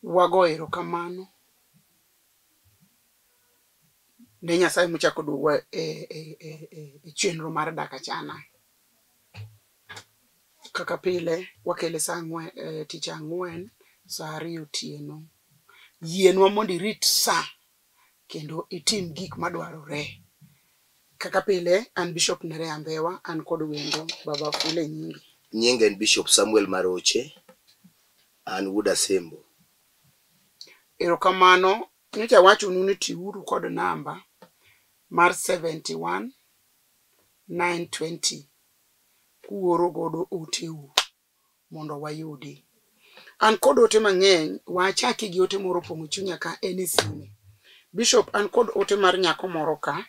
Wago erokamano ne Nyasaye mochako duogowa e chenro mar Dak Achana. Kaka pile wakele saa ang'wen, tich ang'wen saa ariyo otieno. Yienwa mondo irit saa kendo itim gik madwarore. Kaka pile an Bishop Nerea Mbewa, an kod wendo Baba Fule nyingi. Nyinga en Bishop Samuel Maroche, an wuod Asembo. Erokamano, nyocha awachonu ni tiuru kod namba mar 71 920 kuoro godo oteu mondo wayudi. An kod ote mang'eny, wachaki gi ote moro opong'o chunya ka en e sime. Bishop, an kod ote mar nyako moro ka.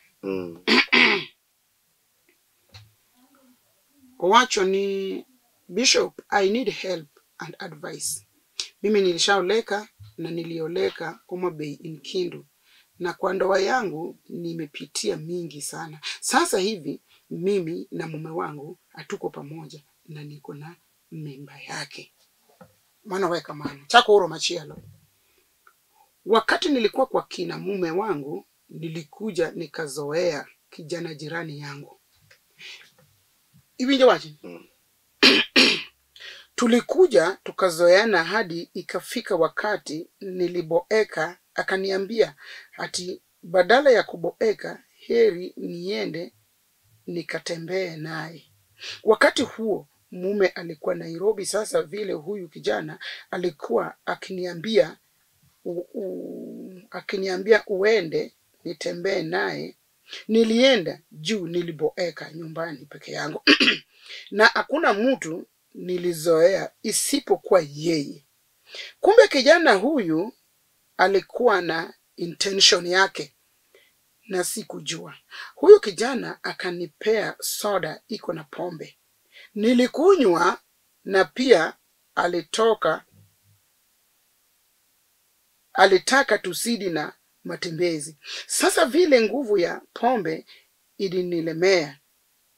Owacho ni Bishop, I need help and advice. Mimi nilishaoleka na nilioleka Homa Bay in Kindu, na kwa ndoa yangu nimepitia mingi sana. Sasa hivi mimi na mume wangu hatuko pamoja na niko na mimba yake. Mano weka mano. Chako oro machielo. Wakati nilikuwa kwa kina mume wangu, nilikuja nikazoea kijana jirani yangu. Iwinjo wachi? Tulikuja tukazoeana hadi ikafika wakati niliboeka, akaniambia ati badala ya kuboeka heri niende nikatembee naye. Wakati huo mume alikuwa Nairobi. Sasa vile huyu kijana alikuwa akiniambia uende nitembee naye, nilienda juu niliboeka nyumbani peke yangu. Na hakuna mtu nilizoea isipokuwa yeye. Kumbe kijana huyu alikuwa na intention yake na sikujua. Huyu kijana akanipea soda iko na pombe. Nilikunywa na pia alitaka tuzidi na matembezi. Sasa vile nguvu ya pombe ilinilemea,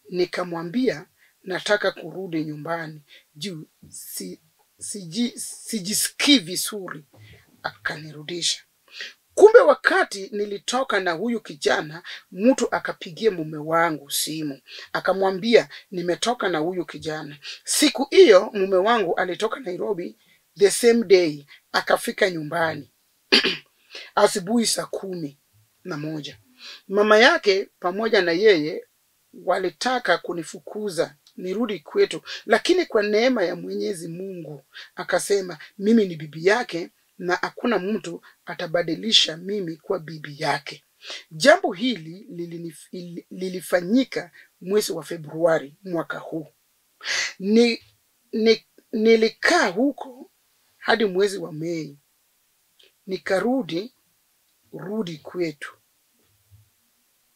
nikamwambia nataka kurudi nyumbani juu sijisikii vizuri. Akanirudisha. Kumbe wakati nilitoka na huyu kijana, mtu akapigia mume wangu simu akamwambia nimetoka na huyu kijana. Siku hiyo mume wangu alitoka Nairobi the same day, akafika nyumbani asubuhi saa 11. Mama yake pamoja na yeye walitaka kunifukuza nirudi kwetu, lakini kwa neema ya Mwenyezi Mungu akasema mimi ni bibi yake na hakuna mtu atabadilisha mimi kwa bibi yake. Jambo hili lilifanyika mwezi wa Februari mwaka huu. Nilikaa huko hadi mwezi wa Mei. Nikarudi rudi kwetu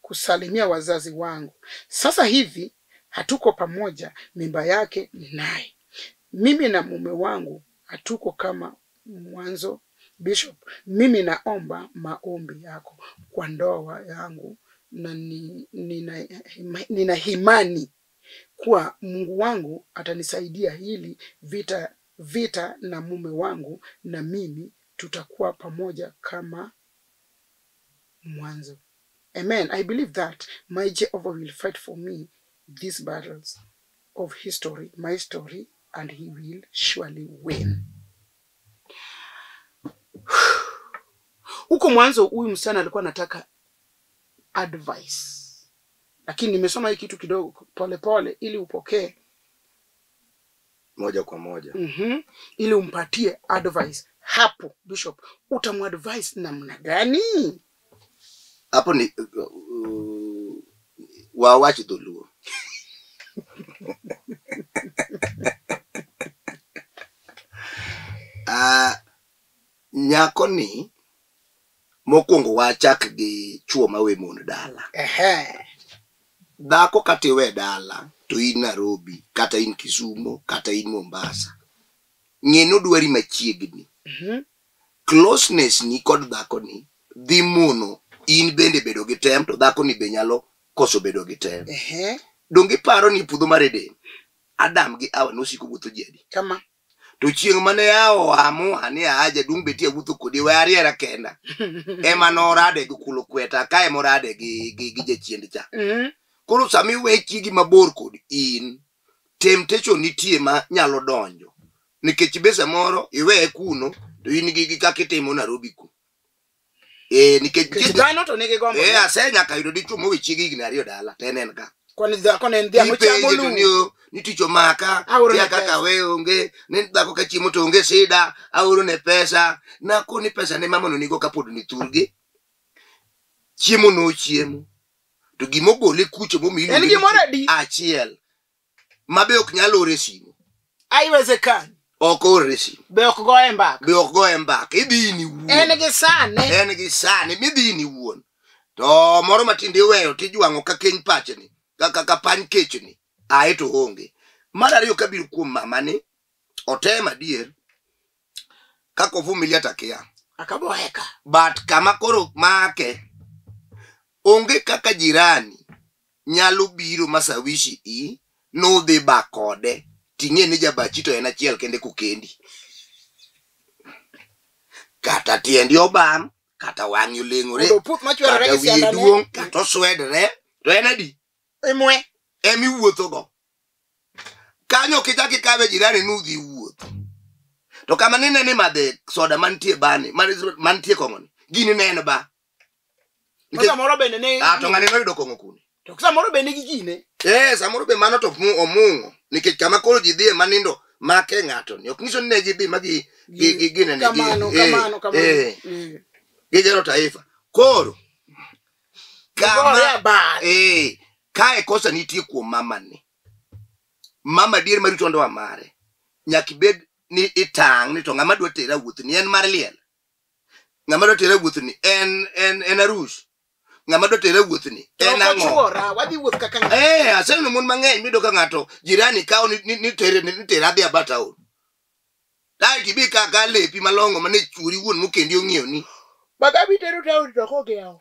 kusalimia wazazi wangu. Sasa hivi hatuko pamoja, mimba yake ni naye. Mimi na mume wangu hatuko kama mwanzo. Bishop, mimi naomba maombi yako kwa ndoa yangu na nina imani kuwa Mungu wangu atanisaidia hili vita na mume wangu na mimi tutakuwa pamoja kama mwanzo. Amen. I believe that my Jehovah will fight for me these battles of history, my story, and he will surely win. Huko mwanzo huyu msichana alikuwa anataka advice. Lakini nimesoma hii kitu kidogo pole pole ili upokee moja kwa moja. Ili umpatie advice. Hapo Bishop, utamuadvise namna gani? Hapo ni wawachi Dholuo. Nyako ni mokwongo wachak gi chuo mawe mon dala. Dhako kata iwe dala to in Nairobi, kata in Kisumu, kata in Mombasa. Ng'e ni odwari machiegni. Closeness ni kod dhako ni dhi mono in bende bedo gi tem to dhako ni be nyalo koso bedo gi tem. Donge iparo ni puodho mar Eden, Adam gi Hawa nosiko wuotho ji adi? Kama. To chieng' mane yawo amua ni aa jaduong' betie awuotho kodi we ariera kenda. Ema norade gi kulo kweta ka ema orade gi jachiend cha. Koro sama iwe chiegi mabor kod in, temptation nitie ma nyalo donjo. Nikech be samoro iweye kuno to in gi kaka itimo Nairobi ku. Nikech dhano to nigi gombo. Asenyaka yudo dichuo mowe chiegi higni 2 dala to en en ka. Kwani dhako ne en dhiang' ochamo lum. Ni tich omaka, ya kaka we onge, ni dhako ka chiemo to onge sida, aoro ne pesa. Nakoni pesa ne mama no nigo kapod ni thurgi. Chiemo no chiemo. To gimogole kucho momiyi en gimoro adi? Achiel. Ma be ok nyal ore simu. Haiwezekani. Ok ore simu. Be ok goye mbaka. Be ok goye mbaka. Idhi ni wuon. En gi sane. En gi sane midhi ni wuon. To moro matinde iweyo tijwang'o ka keny pachni, ka pany kechni. Ae to onge. Mar ariyo kabiro kuom mamani, otem adier kaka ovumilia takia. Akaboeka. But kama koro make, onge kaka jirani nyalo biro masawishi i nodhi ba kode ting'e ni jabachi to en achiel kende kokendi. Kata tiendi obam, kata wang'i oleng'ore, kata wiye duong', kata oswedre, to en adi? Imwe. Emiwuothogo. Kanyo ok ichak ikawe jirani nudhi wuoth. To kama ninene madhe soda mantie bani, mantie kong'oni, gini neno ba. To samoro bende ne to ng'ani noyudo kong'o kune. To samoro bende gi gine. Samoro be mano to omung'o. Nikech kama koro ji dhiye manindo make ng'ato ni. Ok nyiso ni ne gidhi ma gi ginene. Kamano, kamano, kamano. Gigero taifa. Koro kama kae kosa nitie kuom mamani. Mama dier marito ndoa mare. Nyaka ibed ni itang' ni to ng'ama dwa tera wuoth ni en mar liel. Ng'ama dwa tera wuoth ni en arus. Ng'ama dwa tera wuoth ni en ang'o? Wadhi wuoth kaka ng'ato. Aseneno mon mang'eny miyudo ka ng'ato jirani kawo ni tere adhi aba town. Kae to ibi ka lepi malong'o mane chuori wuon mokendi ong'iewni. Baga bitero town to ok ogewo.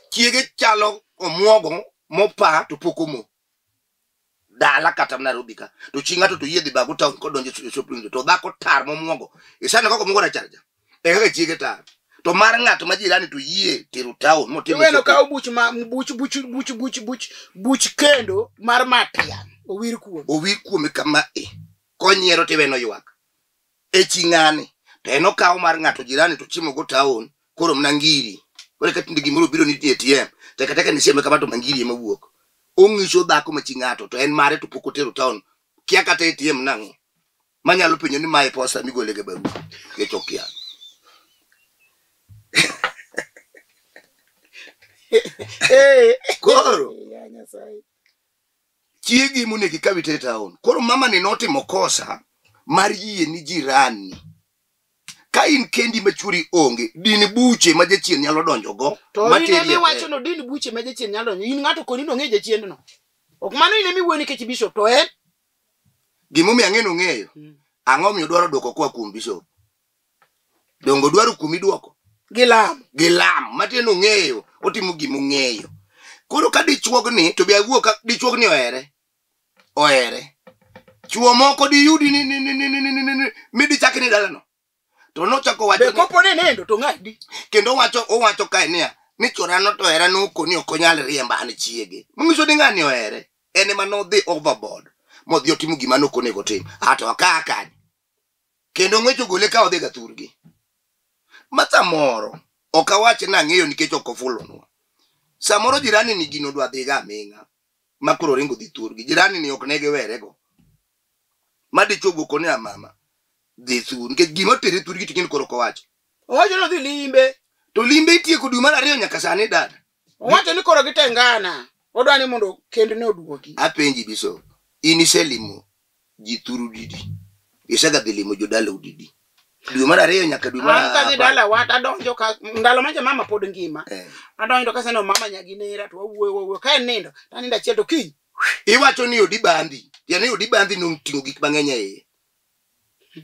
Chiege chalo omuogo mopa to pok omo. Dala kata Nairobi ka. To chi ng'ato to yie dhi bago town kodonjo e shopping to dhako tar momuogo. Isane kaka omuogo rachar cha. E kaka chiege tar. To mar ng'ato ma jirani to yie tero town motimo. Iweno kawo buch ma buch kendo mar matiang' owir kuome. Owir kuome kama e. Konyiero tiweno ywak. E chi ng'ani. To en okawo mar ng'ato jirani to chimo go town koro mana ngiri. Koro ka tinde gimoro biro ni ATM. Teka teka ni sieme kama to mangiri ema wuok. Ong'iso dhako ma chi ng'ato to en mare to pok otero town. Kia kata ATM nang'o. Manyalo penjo ni mae posta migole ga barua. Nikech okia. Koro chiegi monego ikaw iter town. Koro mama ni notimo kosa mar yie ni jirani. Ka in kendi ma chuori onge, din buche ma jachien nyalo donjo go. To in ema iwacho no din buche ma jachien nyalo donjo. In ng'ato koni nong'e jachiendno. Ok mano in ema iwuoyo nikech bishop to en. Gimomiyo ang'e nong'eyo. Ang'o miyo dwaro dwoko koa kuom bishop? Dongo dwaro kuomi dwoko. Gilam. Gilam. Matiende ong'eyo. Otimo gima ong'eyo. Koro ka dichuogni to be awuo ka dichuogni ohere. Ohere. Chuo moko diyudi ni midichak ni dalano. To nochako wacho be kopo ne nendo to ng'adi. Kendo owacho kae niya ni chorano to hera nokoni ok onyal riemba an chiege. Manyiso ni ng'ani ohere. En ema nodhi overboard. Modhi otimo gima nok onego otim. To aka kanyo. Kendo ng'wech ogole ka odhi ga thurgi. Ma samoro ok awach ni ang'eyo nikech ok ofulonwa. Samoro jirani ni gino dwa dhiga aming'a. Ma koro ringo dhi thurgi. Jirani ni ok ne giwerego. Ma dichuo boko ni mama. Dhi thur nikech gima tere thurgi to koro ok owacho. Owacho ni odhi limbe. To limbe itieko dwe mar 2 nyaka sani dada. Owacho ni koro gitengana. Odwa ni mondo kendne oduogi. Apenji biso. In iselimo ji thuru didi. Isega dhi limo jodalau didi. Dwe mar 2 nyaka dwe mar An kadhi dala wat adonjo ka ndalo mancha mama pod ngima. Adonjo kaseneno mama nyagi nera to wawuoyo ka en nindo to anindo achiel to kiny. Iwacho ni odi bandi. Tiende ni odi bandi noting'o gik mang'eny e iye.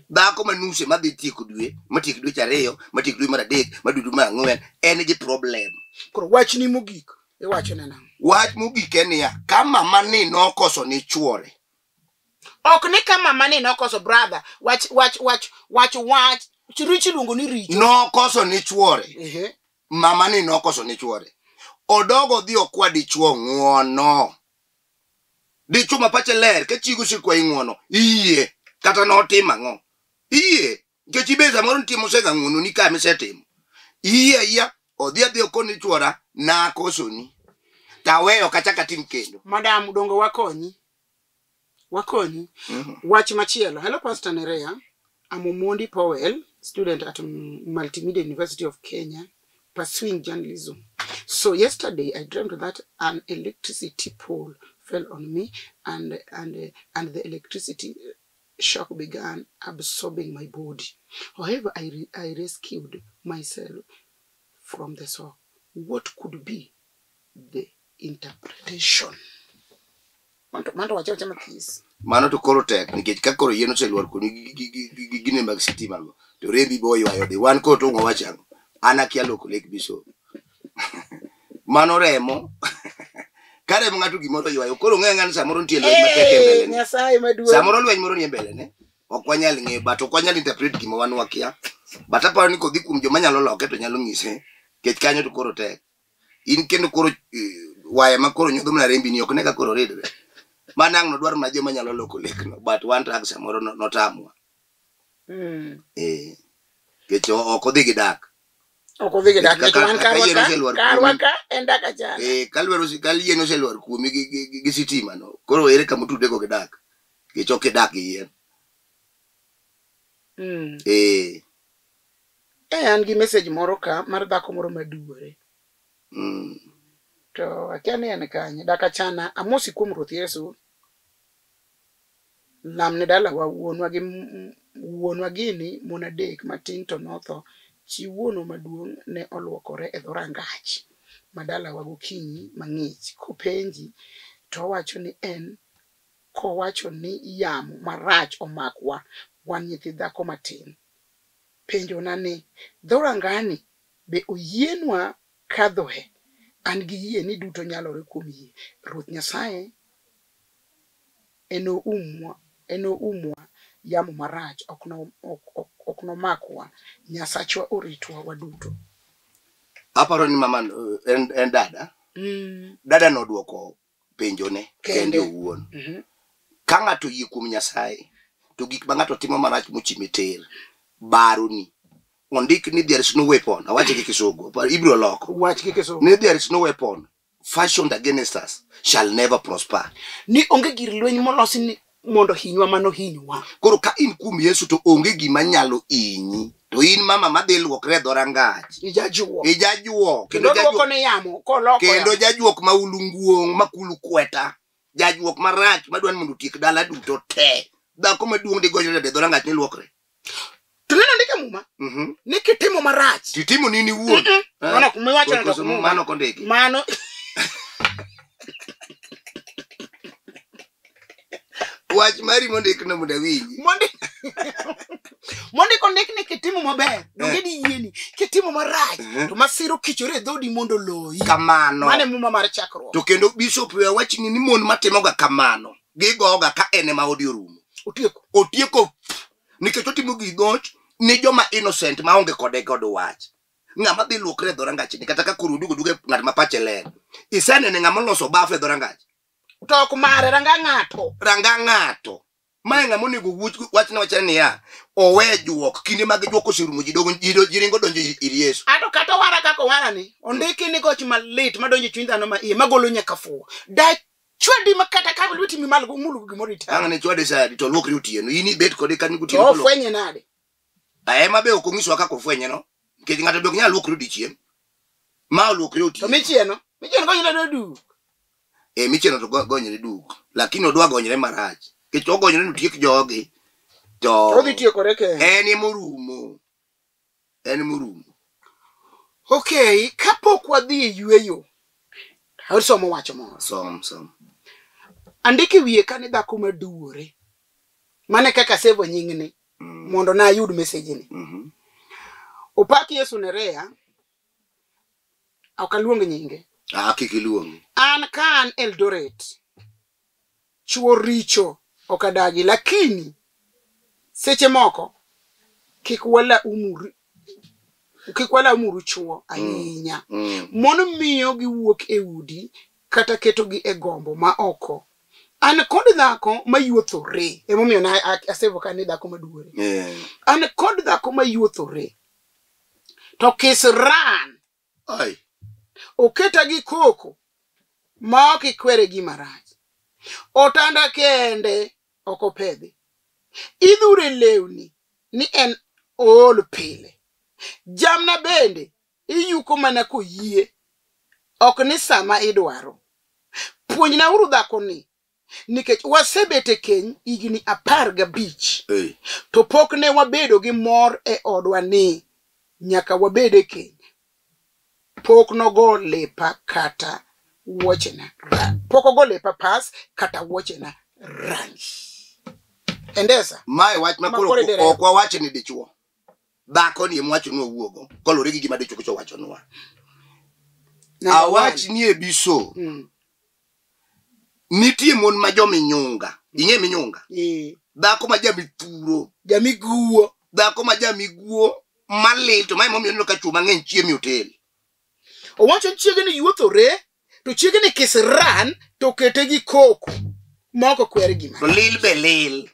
Dhako manuse madhi tieko dwe, matiek dweche 2, matiek dwe mar 3, madhi dwe mar 4, en gi problem. Koro wachni mogik iwacho ne nang'o? Wach mogik en niya, ka mama ni nokoso ni chuore, Ok ni ka mama ni nokoso brother, wach wach wach wach wach richo iluongo ni richo. Nokoso ni chuore. Ehe. Mama ni nokoso ni chuore. Odogo dhi okwa dichuo ng'uono. Dichuo ma pache ler ka chigo osekwayi ng'uono, iyie kata notimo ang'o. Iyie nikech ibe samoro nitie mosega ng'uononi ka misetimo. Iyie ayia odhi adhi okoni chuora nakosoni. Taweyo kachak atim kendo. Madam dongo wakonyi. Wakonyi. Wach machielo. Hello Pastor Nerea. I'm Omondi Powell, student at Multimedia University of Kenya, pursuing journalism. So yesterday I dreamt that an electricity pole fell on me and the electricity shock began absorbing my body. However, I rescued myself from the shock. What could be the interpretation? Manto wacho wacha mathis. Mano to koro tek nikech ka koro yien oselwar kuomi gi gine mag sitima go to rembi bo ywayo dhi. Wan koro to wach ang'o? An akia loko lek bishop. Mano remo. Ka remo ng'ato gimoro ywayo koro ng'e ng'ani samoro nitie lweny matek e mbele ne. Nyasaye maduong'. Samoro lweny moro nie mbele ne. Ok wanyal ng'eyo but ok wanyal interpret gima wan wakia. But aparo ni kodhi kuom joma nyalo loke to nyalo nyise. Nikech kanyo to koro tek. In kendo koro waya ma koro nyodho mana rembi ni ok ne ka koro ridre. Mano ang' nodwar mana joma nyalo loko lekno but wan to ang' samoro notamwa. Nikech ok odhi gi dak. Ok odhi gi dak Ka- nikech wan ka karwa yien ka, oselwar karwa kuomi. ka en dak achiel. Ka yien oselwar kuomi gi sitima no, koro ere kama otudego gi dak? Nikech ok idak gi yien. An gi message moro ka mar dhako moro maduore. To akia ni en kanye. Dak achana amosi kuom Ruoth Yesu. Lamne dalawa wuonwa gi wuonwa gini mon adek matin to notho. Chi wuonwa maduong' ne oluokore e dhorangach ma dalawa gokinyi mang'ich. Kopenji to owacho ni en kowacho ni yamo marach omakwa wan nyithi dhako matin. Penjona ni dhorangani be oyienwa kadhoe? An gi yie ni duto nyalore kuom yie. Ruoth Nyasaye enoumwa yamo marach ok nomakwa. Nyasachwa oritwa waduto. Aparo ni mama en dada. Dada nodwoko penjone Kende. kende owuon. Ka ng'ato oyie kuom Nyasaye, to gik ma ng'ato timo marach mochime tir, baroni. Ondik ni there is no weapon. Awache gi kisungu. Ibiro loko. Wach gi kisungu. Ni there is no weapon fashioned against us shall never prosper. Ni onge gir lweny molosi ni mondo hinywa mano hinywa. Koro ka in kuom Yesu to onge gima nyalo hinyi. To in mama madhi luokre e dhorangach. Ijajuok. Ijajuok. Kendo duoko ne yamo koloko. Kendo jajuok ma ulunguong' makulu kweta. Jajuok marach madwa ni mondo otiek dala duto te. Dhako maduong' digonyore e dhorangach ni luokre. To neno ndike Muma. Ni kitimo marach. Titimo nini iwuon? Mano ok miwacho no to Muma. Mano ok ondiki. Mano. Wach mari mondik no mondo awinji. Mondiko ndik ni kitimo maber, donge diyieni. Kitimo marach, to masira okichore e dhodi mondo oloyi. Kamano. Mano e Muma mar chakruok. To kendo bishop we awachni ni mon matimoga kamano, gigoga ka en ema odi orumo. Otieko. Otieko. Nikech otimo gi dhoch ni joma innocent maonge kode kod wach. Ng'ama dhi luokre e dhorangach ni kata ka koro oduogo duogo ng'at ma pache ler. Isenene ng'ama oloso baf e dhorangach. To ok mare, ranga ng'ato. Ranga ng'ato. Mae ng'ama onego wuoch wachne wachne niya, owe juok, kinde mag juok oserumo, ji dogo, ji ji ringo donjo ir Yesu. Ato kata owara kaka owara ni, ondiki ni goch malit madonjo e chuny dhano ma iye, magolo nyaka fuwo. Da chwadi ma kata ka lweti mi malo gomul gimoro ita. Ang' ne chwade sa adi to luokri otieno. In ibet kode kanyo gotieno To kolo. ofwenye nade? Ema be ok onyiswa kaka ofwenye no. Nikech ng'ato be ok nyal luokri odiechieng'. Ma oluokri To otieno. michieno? Michieno gonyre ne duk. Michieno to gonyre duk. Lakini odwa gonyre marach. Nikech ogonyre ni otiek jogi. To Odhi tiekore kende. En ema orumo. En ema orumo. Okay, kapok wadhi e yueyo, asomo wacho moro. Som, som. Andike wiye ka ni dhako maduore. Mane kaka asevo nyingni mondo na ayud message ni. Opak Yesu Nerea. Ok aluong nyinge. Kik iluong. An ka an Eldoret. Chuo richo Ok adagi, lakini seche moko kik wala umuru chuo ahinya. Mon miyo giwuok e udi kata ketogi e gombo ma oko. An kod dhako mayuothore, emomiyo na asevo ka ni dhako maduore. An kod dhako mayuothore to kisran Ai. Oketa gi koko ma ok ikwere gima rach. Otanda kende ok opedhi. Idhure lewni ni en ool pile. Jamna bende iyuko mana koyie, ok ni sama idwaro. Puonjna uru dhakoni, nikech wasebet e keny higni 15. To pok ne wabedo gi mor e odwa ni nyaka wabed e keny. Pok nogo lepa kata wuochena. Pok ogo lepa pas kata wuochena rangi. Endesa. Mae wach ma koro ok wawach ni dichuo. Dhako ni ema wachonwa wuogo kolore gi gima dichuo kocho wachonwa. Awach ni e biso. Nitie mon ma jominyunga. Ing'e minyunga? Dhako ma jamithuro. Jamiguo. Dhako ma jamiguo malil to mae momiyo ineno ka chuo mang'eny chiemo e hotel. Owacho chiege ni yuothore to chiege ni kisran to kete gi koko moko kwer gima. To lil be lil.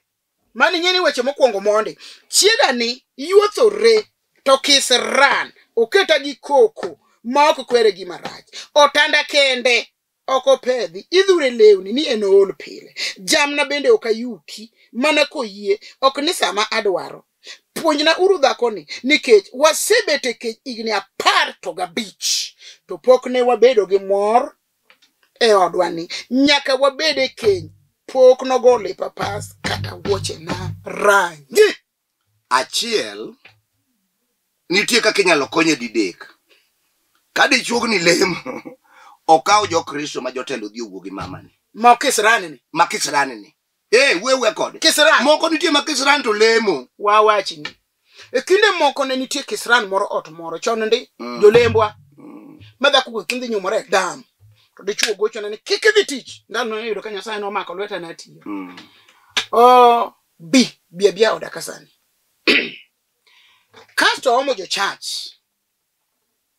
Mani ng'e ni weche mokwongo mondi. Chiega ni yuothore to kisran oketa gi koko moko kwere gima rach. Otanda kende ok opedhi, idhure lewni ni en ool pile. Jamna bende ok ayuki mana koyie, ok ni sama adwaro. Puonjna uru dhakoni nikech wasebet e keny higni 15 to pok ne wabedo gi mor e odwa ni nyaka wabed e keny pok nogo lepa pas kata wuochena rangi. Achiel, nitie kaka inyalo konye didek. Ka dichuogni lemo, okaw jokristo ma jotelo dhi owuo gi mamani. Ma kisrani ni. Ma kisrani ni. Wewe kode. Kisran. Moko nitie ma kisran to lemo. Wawachni. E kinde moko ne nitie kisran moro ot moro chon ndi jolembwa. Ma dhako go kinde nyumore dam. To dichuo gochone ni kik idhi tich. Ndalo no yudo ka Nyasaye nomako lweta na tiyo. O bi bi bi oda kasani. Kasto omo jo church.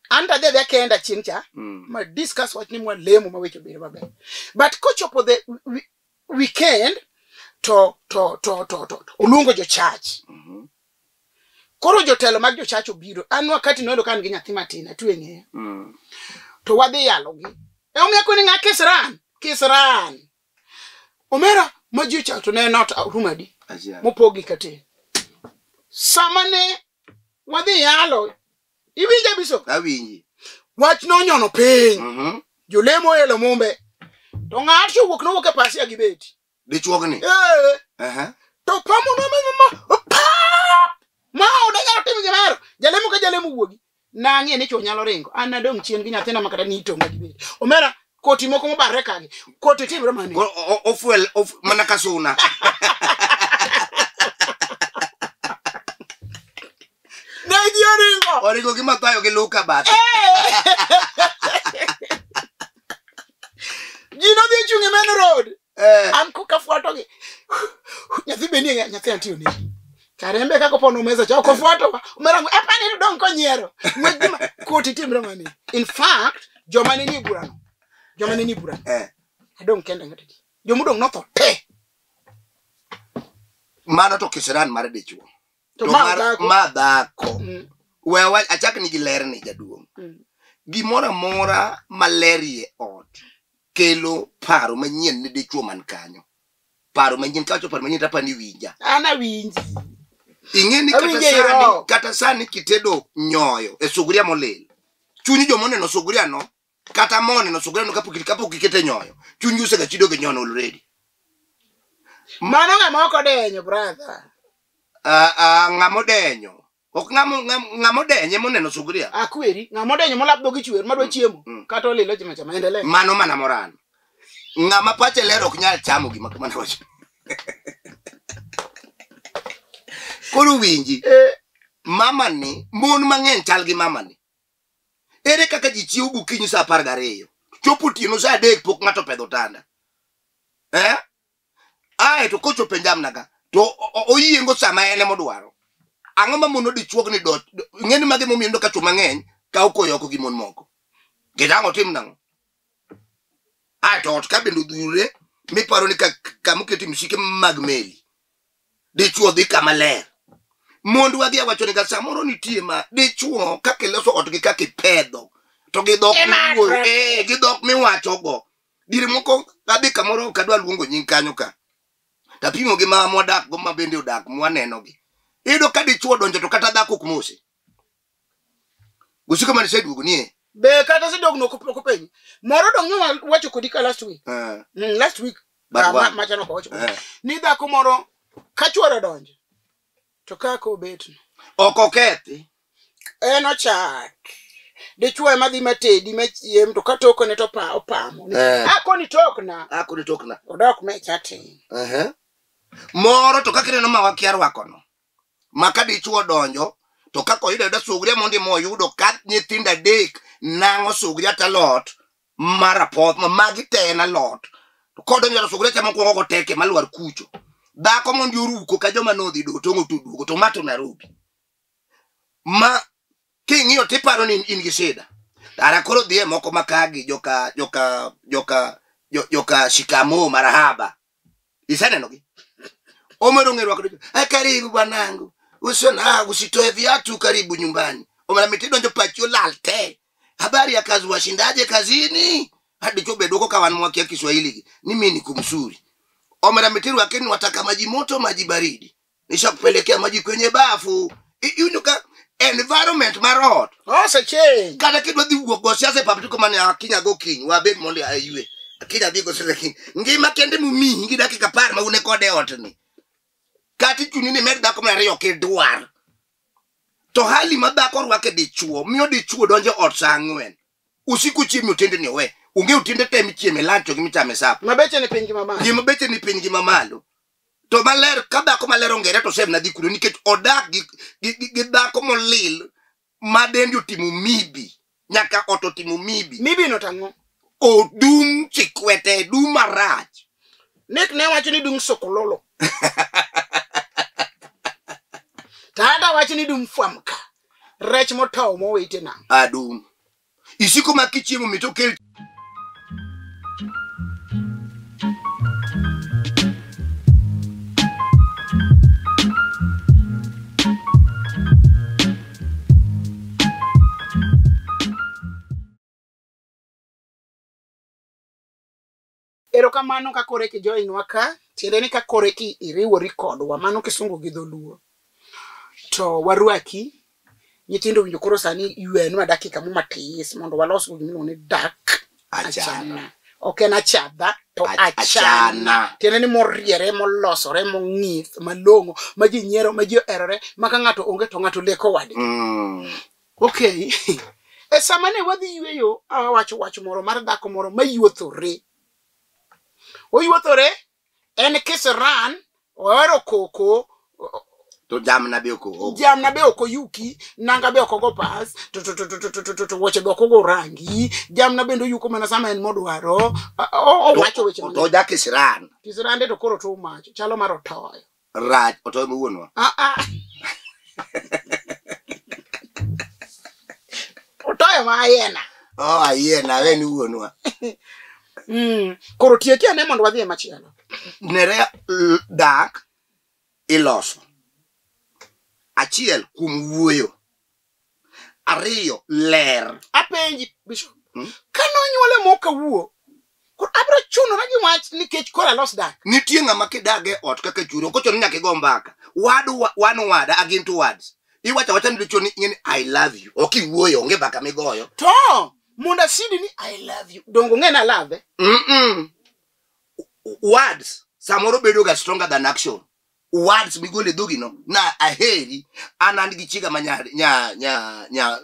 Anta dhe kenda chieng' cha. Ma discuss wach ni mwa lemo ma weche bedo maber. But kochopo the weekend to oluongo jo church. Koro jotelo mag jo church obiro. An wakati noyudo ka an gi nyathi matin atwe ng'eya. To wadhi yalogi. E omiyo akoni ng'a kisran, kisran. Omera ma ji church to ne not room adi. Mopogi kate. Sama ne wadhi yalo, iwinja biso? Awinji. Wach nonyono piny. Jolemo elo mumbe. To ng'ato owuok nowuok e pasia gi beti. Dichuogni. To pamo no ma pap. Ma oda nyalo timo gimoro. Jalemo ka jalemo wuogi. Nang'e ni chuo nyalo ringo. An adong' chien gi nyathina makata ni itonga gi beti. Omera koti moko mobarre kagi. Koti timre mane? Ofuel mana kasuna. Ne ji oringo. Oringo gi Mathayo gi Luka bathe. Ji nodhi ochung' e main road. An koka fuatogi. Nyathi be nie nyathi antiyo ne. Karembe kaka opono mesa cha ok ofuatowa. Omera apani to dong' konyiero. Ng'wech gima koti timre mane. In fact, joma ne nie burano. Joma ne nie burano. Adong' kenda ng'ato. Jomodong' notho te. Mano to kisran mar dichuo. To ma dhako. We achak ni gi lerni jaduong'. Gimoro amora malerie ot kelo paro manyien ne dichuo man kanyo. Paro manyien kawacho paro manyien tapani winja. An awinji. Ing'e ni kata sani kitedo nyoyo e suguria molil. Chuny joma oneno suguria no kata moneno suguria no kapok ikete nyoyo. Chuny osega chido gi nyono already. Mano ng'ama ok odenyo brother. Ng'ama odenyo. Ok ng'ama odenye moneno suguria. Akweri, ng'ama odenyo molap dhogi chwer madwa chiemo. Kata olilo chama chama endelee. Mano mana moran. Ng'ama pache ler ok nyal chamo gima kamano wacho. Koro winji. Mama ni, mon mang'eny chal gi mama ni. Ere kaka ji chiewo gokinyi saa 12? Chopo otieno saa 3 pok ng'ato opedho otanda. Ae to kochopo e jamna ka to oyiengo sama en emodwaro. Ang'o ma mono dichuog ni dot ng'eni mage momiyo iyudo ka chwo mang'eny kawo koyo oko gi mon moko. Nikech ang' otim nang'o? Ae to ot ka bende odhurre miparo ni kama okete msike mag meli. Dichuo dhi kama ler. Mondwa gi awacho ni ga samoro nitie ma dichuo kaka iloso ot gi kaka ipedho to gi dhok miwuoyo gi dhok miwachogo. Dire moko adhi kamoro ok adwa luongo nying kanyo ka. Tapimo gi ma mwadak go ma bende odak mwaneno gi. Iyudo ka dichuo donjo to kata dhako ok mose. Gosiko mane iseduogo nie. Be kata sedog no ok openji. Moro dong nyo wacho kodi ka last week. Last week. Machano ok owacho. Ni dhako moro ka chuore donjo to kaka obet no. Ok okethi. En ochak. Dichuo ema dhi matedi machiem to katokone to opamo. Akoni tokna. Akoni tokna. Odok mecha tin. Moro to kaka ineno ma wakia rwakono. Ma ka dichuo donjo to kaka oyudo ayuda sugria mondi moyudo ka nyithindo adek nang'o sugria to alot mar apoth ma magi te en alot. To kodonjo to sugria cha mokwongo goteke malwar kucho. Dhako mondi oruko ka joma nodhi do tong'o to duogo to ma to Nairobi. Ma king'iyo tiparo ni in gi shida. Ara koro dhiye moko makagi joka joka joka joka shikamo marahaba. Iseneno gi? Omero ng'e rwako dichuo. Karibu bwanangu. Usiona usitoe viatu karibu nyumbani. Omera mitidonjo pachi olal te. Habari ya kazi washindaje kazini? Hadi chobe doko ka wan mwakia Kiswahili gi. Ni mimi ni kumsuri. Omera mitiru akeni wataka maji moto maji baridi. Nishakupelekea maji kwenye bafu. Iunuka environment mar ot. Osechange. Kata kidwa dhi wuok go siasa e pap tiko mane akinya go kiny wabed mondo aywe. Akinya dhi go siasa kiny. Ngima kende momiyi gi dakika 10 ma une kode e ot ni. Kata ichuni ni med dhako mar ariyo ok idwar. To hali ma dhako rwake dichuo miyo dichuo donjo ot saa 4. Usiku chiemo otiende ni owe. Onge otiende te michieme lunch to gi michame supper. Ma beche ni piny gi mamalo. Gima beche ni piny gi mamalo. To maler ka dhako maler ongere to sem nadhi kuro nikech odak gi dhako molil ma dendi otimo mibi. Nyaka ot otimo mibi. Mibi no tang'o? Odum chikwete, dum marach. Nek ne wacho ni dum sokololo. Tata wacho ni dum fwamka. Rech motow mowite nam. Adum. Isiko ma kichiemo mit okel Erokamano ka koro eki joinwa ka, tiende ni ka koro eki iriwori kodwa, mano kisungu gi dholuo. To warwaki, nyithindo winjo koro sani ywenwa dakika mo matis mondo walos go gimiluongo ni dak achana. Ok en achadha, to achana. Tiende ni moriere, molosore, mong'ith, malong'o, ma ji nyiero, ma ji oherore, ma ka ng'ato onge to ng'ato leko wadgi. Okay. E sama ne wadhi yweyo, awacho wach moro mar dhako moro mayuothore. Oyuothore, en kisran, ohero koko, to jamna be ok jamna be ok oyuki, nanga be ok ogo pas, to wuoche be ok ogo rangi, jamna bende oyuko mana sama en modwaro, owacho weche mang'eny. To ja kisran. Kisrande to koro too much, chalo mar otoyo. Rach, otoyo mowuonwa. Otoyo ma ayiena. Oh, ayiena, we ni wuonwa. Koro tieki ane mondo wadhi e machielo. Nere dak iloso. Achiel kuom wuoyo. Ariyo ler. Apenji Bishop. Ka nonyuole moka wuo, koro abiro chunora gi wach nikech koro alos dak. Nitie ng'ama kidag e ot kaka churi, ok ochuno ni nyaka igo mbaka. Wadu one word again two words. Iwacho awacha ni dichuo ni I love you. Ok iwuoyo, onge mbaka migoyo. To mondo asidi ni I love you. Dongo ng'e na love. Words samoro bedo ga stronger than action. Words migolo e dhogi no na aheri an an gi chiega ma nyar nya nya nya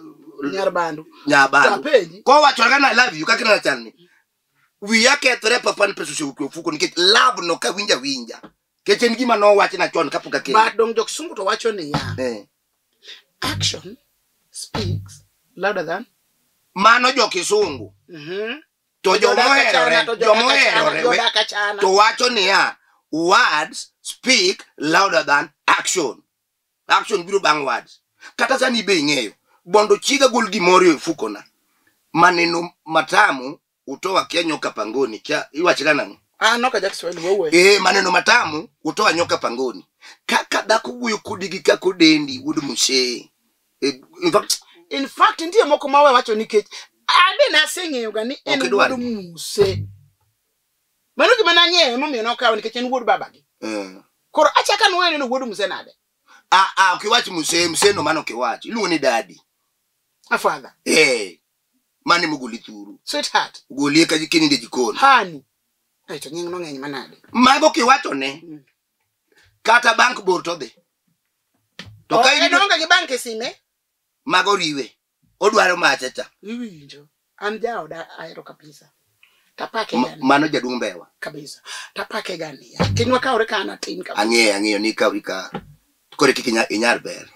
nyar bandu. Nya bandu. Apenji. Kowacho ga na I love you kaka ineno chalni. Wiya kethore papa ni pesa osewuok e ofuko nikech love no kawinja winja. Nikech en gima nowachna chon kapok akendo. But dong jok sungu to wacho niya. Action speaks louder than mano jo kisungu. To jomoherore, jomoherore to wacho niya, Words speak louder than action. Action biro bang' words. Kata sani be ing'eyo, bondo chiega gol gimoro e mfukona. Maneno matamu utoa kia nyoka pangoni. Kia iwacho ga nang'o? Ah, noka ja Kiswahili wewe. Eh, maneno matamu utoa nyoka pangoni. Kaka dhako wuoyo kodi gi kaka odendi wuod Muse. In fact, In fact nitie moko ma we wacho nikech abe naseng'eyo ga ni en Ok idwar. wuod Muse. Mano gima nang'eyo emomiyo nokawo nikech en wuod babagi. Koro achaka nuoyo neno wuod Muse nade? Ah, ok iwach Muse, Muse no mano ok iwach. Iluongo ni daddy. A father. Mane mogoli thuru. Sweetheart. Golie ka kininde jikon. Honey. Ai to nying no ng'eny manade. Mago kiwacho ne. Kata bank bor to dhi. To ka in onge gi bank e sime? Mago riwe. Odwaro macha cha. Iwinjo. An jaoda ahero kabisa. Tapake gani. Mano jaduong' Mbewa. Kabisa. Tapake gani. Kiny wakawre ka an atin kabisa. Ang'eyo ni ikawri ka kore kik inyar ber.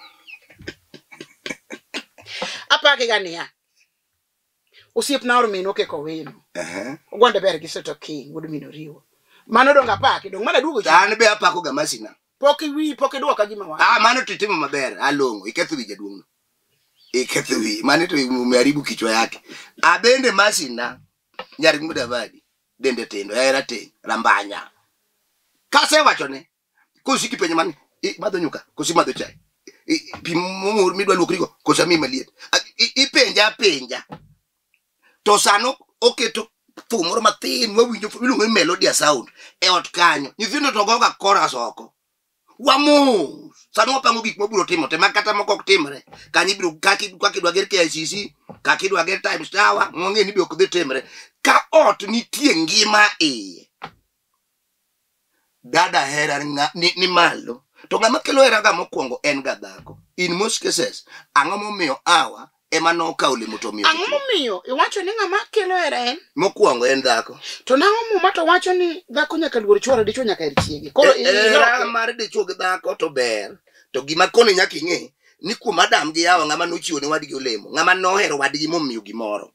Apake gani ya. Osiepna oro minwa keko wino. Ogwande ber gi Soto King, wuod min Oriwo. Mano dong apaki, dong mana duogo chien. An be apako ga masina. Pok iwi, pok idwoka gima wacho. Ah, mano to itimo maber, along'o, iketho wi jaduong'no. Iketho wi, mano to umeharibu kichwa yake. Abende masina, nyar Mudavadi, dende tindo, hera ting, rambanya. Kasewachone, kosi kipenjo mani, madho nyuka, kosi madho chai. Pi momur midwa luokrigo, koso amiyi maliet. Ipenja apenja. To sano oketo thum moro mathin wawinjo iluongo ni melodious sound e ot kanyo. Nyithindo to goga chorus oko. Wamos. Sano wapango gik mabiro timo te ma kata moko ok timre. Kanyo ibiro kaka idwa ger KICC, kaka idwa ger Times Tower, mwang'e ni be ok dhi timre. Ka ot nitie ngima iye. Dada hera ni malo. To ng'ama kelo hera ga mokwongo en ga dhako. In most cases, ang'o momiyo Hawa ema nokawo olemo to omiyo Ang'o momiyo iwacho ni ng'ama kelo hera en? Mokwongo en dhako. To nang'o muma to wacho ni dhako nyaka luor chwore, dichwo nyaka her chiege. Koro hera mar dichwo gi dhako to ber. To gima koni nyaka ing'e ni kuom Adam gi Hawa ng'ama nochiwo ne wadgi olemo, ng'ama nohero wadgi momiyo gimoro.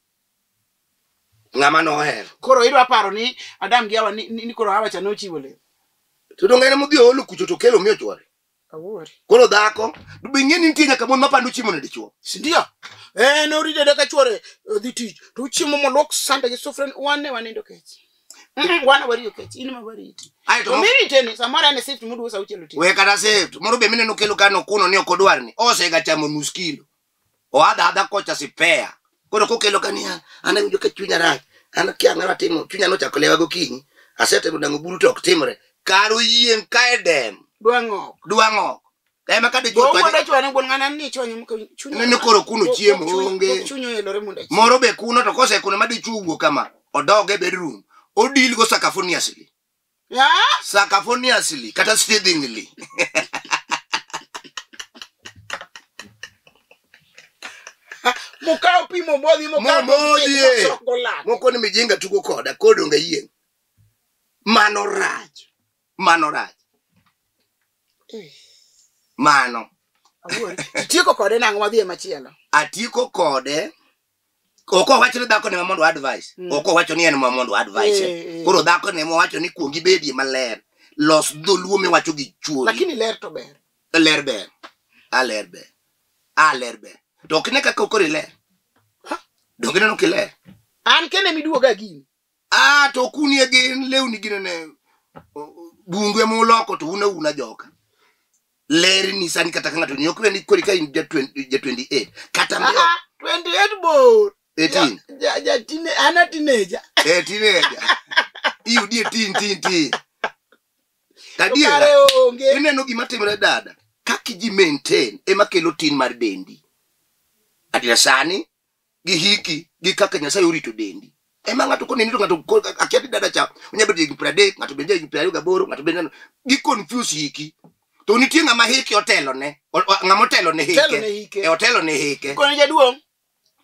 Ng'ama nohero. Koro idwa paro ni Adam gi Hawa ni koro Hawa cha nochiwo olemo. To donge en modhi oolo kucho to kelo miyo chwore. Awuori. Koro dhako, be ing'e ni nitie nyaka mon mapando chiemo ne dichwo. Sindio? Noride daka chwore odhi tich. To chiemo moluok sande gi sufria wan ne wanindo kech. Wan wariyo kech, in ma wariti. Aeto To mirite ni samoro en shift moduogo sa auchiel otieno. We kata shift, moro be mineno kelo kano kuno ni ok odwar ni. Osega chamo nus kilo. Oadha adha kocha sipea. Koro kokelo kaniya, an awinjo ka chunya rach. An akia ang'o atimo, chunya nochako lewa gokinyi. Asetemo dang'o buru to ok timre. Kar oyieng' kae dem. Dwang'ok. Dwang'ok. Ema ka dichwo Bo to wuoda chwane wuon ng'ana ni chwanye moko chuny. Nene koro kuno chiemo onge. Chuny oelore mondo achiem. Moro be kuno to kosekuno ma dichwo owuok kama, odog e bedroom, odil go sacafoniously. Ya? Sacafoniously, kata soothingly. Mokaw pi momodhi, mokaw Momodhi, pi eh. mosok go lake. Moko ni mijinga tugo koda, kodonge yieng'. Mano rach. Mano rach. Mano. Awuori. Itieko kode nang'o wadhi e machielo? Atieko kode. Ok owacho ni dhako ne mondo advice. Ok owacho ni en ma mondo advice. Koro dhako ne mowacho ni kuong ibedie maler. Los dholuo miwacho gi chuori. Lakini ler to ber. Ler ber. A ler ber. A ler ber. To ok ine kaka koro iler. Donge ineno kiler? An kende miduoga gini. Ah, to kunie gin lewni ginene bungu ema uloko to un auna joka. Ler ni sani kata ka ng'ato ni ok ni kori ka in ja 28 kata mbeo 28 bor. 18. Ja tine an a teenager. Teenager. Iyudie tin. Adiera. Kare onge. Ineno gima timore dada. Kaka ji maintain ema kelo tin mar dendi. Adiera sani gi hiki gi kaka Nyasaye orito dendi. Ema ng'ato koneni to ng'ato akia ni dada cha onya bedo higni 30, ng'ato bende higni 28, ng'ato bende gi confuse hiki. To nitie ng'ama hike otelone, ng'ama otelo ne hike. Otelo ne hike. Otelo ne hike. Kono jaduong'.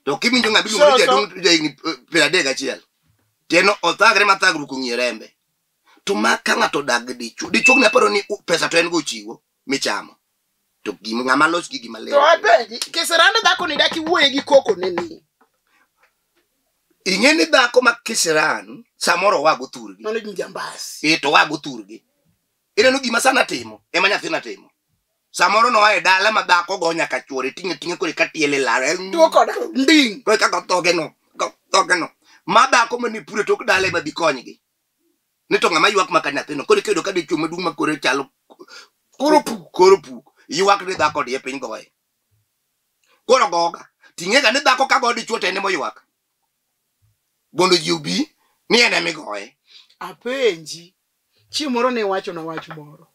To kiwinjo ng'ama iluongo ni jaduong' ja higni 31. Tieno othagre mathagruok ong'iyo rembe. To ma ka ng'ato odag dichuo, dichuo ne aparo ni pesa to en go chiwo michamo. To gima ng'ama los gi gima ler. To apenji, kisirande dhako ni dak iwuoye gi koko ne ni. Ing'e ni dhako ma kisiran samoro oa go thurgi. Mano jambas. To oa go thurgi. Ineno gima sana timo, ema nyathina timo. Samoro noa e dala ma dhako go nyaka chuore ting'e ting'e kore ka tiele lare. Tuo koda nding. Kore ka go dhoge no, go dhoge no. Ma dhako mane puro tok dala ema bi konygi. Ni to ng'ama ywak maka nyathino. Koro ikedo ka dichuo maduong' ma kore chalo Koro puk. Koro puk. Ywak ni dhako odhi e piny goye. Koro goga. Ting'ega ni dhako ka go dichuo to en ema oywak. Mondo ji obi ni en ema igoye. Apenji. Chieng' moro ne iwachona wach moro.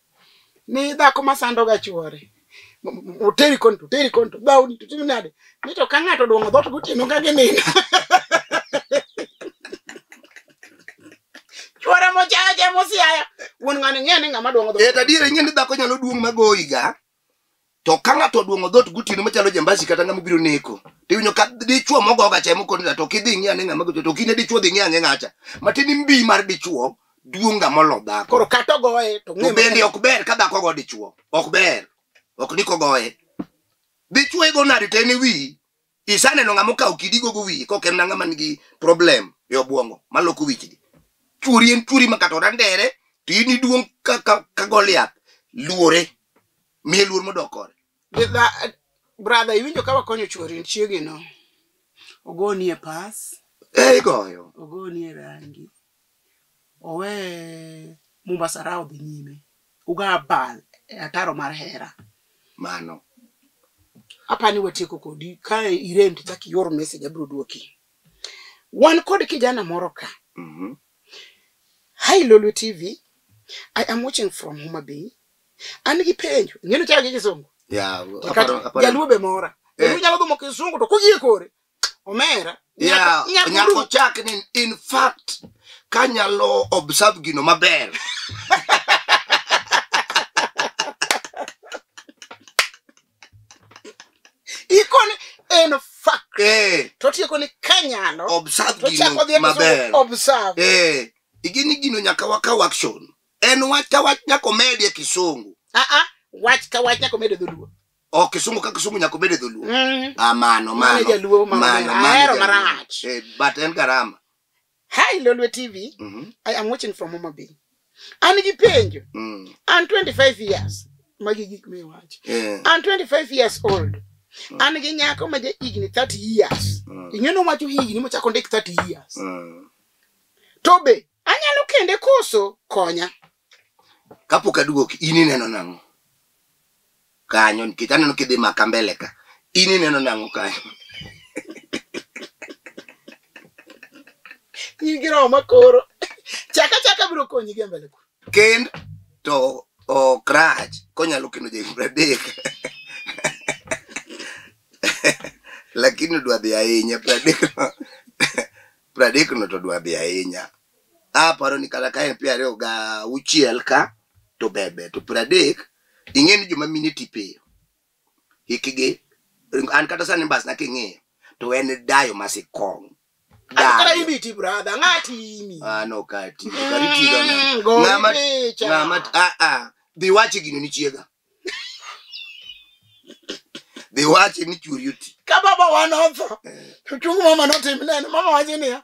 Ni dhako ma sandoga chuore. Oteri koni to oteri koni to dhawni to timo nade. Ni to ka ng'ato oduong'o dhoot gotieno ka ginindo. Chuore mochaye mosiaya. Wuon ng'ani ng'e ni ng'ama duong'o dhoot. Eh, to adier ing'e ni dhako nyalo duong' magoyi ga. To ka ng'ato oduong'o dhoot gotieno machalo jambasi kata ng'ama obiro neko. To iwinjo ka dichuo mogoga cha ema okoni to kidhi ing'i ane ng'ama gocho to kine dichuo dhi ing'i ang'e ng'acha. Matiende ni mbi mar dichuo duong' ga molo dhako. Koro kata ogoye to To bende ok ber ka dhako go dichuo. Ok ber. Ok ni kogoye. Dichuo igo nade to en e wiyi. Isaneno ng'ama okawo kidi gogo wiye kok en ng'ama nigi problem e obwongo maloko wichgi. Chuori en chuori ma kata orandere to in iduong' ka Goliath. Luore. Miye luor modok kore. Brother, iwinjo ka wakonyo chuori chiegi no. Ogoni e pas. Eh, igoyo. Ogoni e rangi. Owe Mombasa Raha odhi nyime. Uga bal e ataro mar hera. Mano. Apani watieko kodi. Ka irem to chak ior message abiro duoki. Wan kod kijana moro ka. Hi Lolwe TV. I am watching from Homa Bay. An gi penjo. Ing'e ni chako gi kisungu? Yeah, aparo. Jaluo be mora. Jaluo nyalo dhumo kisungu to koyie kore. Omera. Yeah, nyako chak ni in fact kanyalo observe gino maber. Ikone in fact. To tieko ni kanyalo observe gino maber. Observe. Igini gino nyaka wakaw action. En wach ka wach nyaka omedie kisungu. Wach ka wach nyaka omedie dholuo. Ok, kisungu ka kisungu nyaka obed e dholuo. Mano, Mano jaluo, mano, ahero marach. But en garama. Hi Lolwe TV. I am watching from Homa Bay. An gi penjo. An 25 years. Magi gik miwacho. An 25 years old. An gi nyako ma ja higni 30 years. Ing'e no wacho higni mochako ndik 30 years. To be anyalo kende koso konya. Kapok aduoki, in ineno nang'o? Kanyo nikech aneno kidhi maka mbele ka. In ineno nang'o kanyo? In gi roho makoro. Chaka chaka biro konyi gi mbele ku. Kend to ok rach konyalo kendo ja higni 30. Lakini dwa dhi ahinya 30 no. 30 no to dwa dhi ahinya. Aparo ni kata ka en 26 ka to bebe to 30 ing'e ni joma mine ti piyo. Hikgi an kata sani mbas na king'iyo to en dayo masikong. Kata imbi ti brother, ng'ati imi. Ah no kati. Kari tiga na. Ng'ama dhi wachi gino ni chiega. Dhi wachi ni chuori oti. Ka baba wan otho. To chung mama notim neno, mama wacho niya.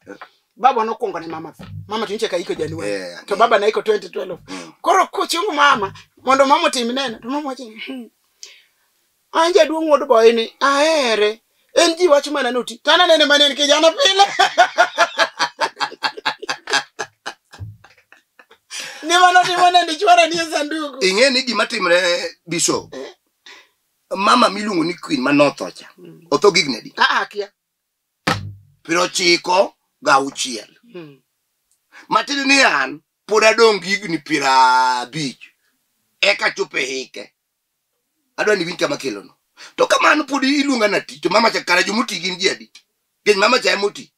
Baba nokwongo ne mama tho. Mama to nyicha ka iko January. To baba ne iko 2012. Koro kochung mama mondo mama otim neno, to mama wacho ni, An jaduong' wuod boy ni ahere. En ji wacho mana noti. To an anene mana en kijana pile. Ni mano timo nende chwara ni e sanduku. Ing'e ni gima timre Bishop. Mama miluongo ni Queen manotho cha. Otho gi higni adi? Akia. 96. Matiende ni an pod adong' gi higni 50. Eka chopo e hike. Adwa ni iwinj kama kelono. To kamano pod iluonga nati to mama cha kara jomoti gin ji adi? Nikech mama cha ema oti.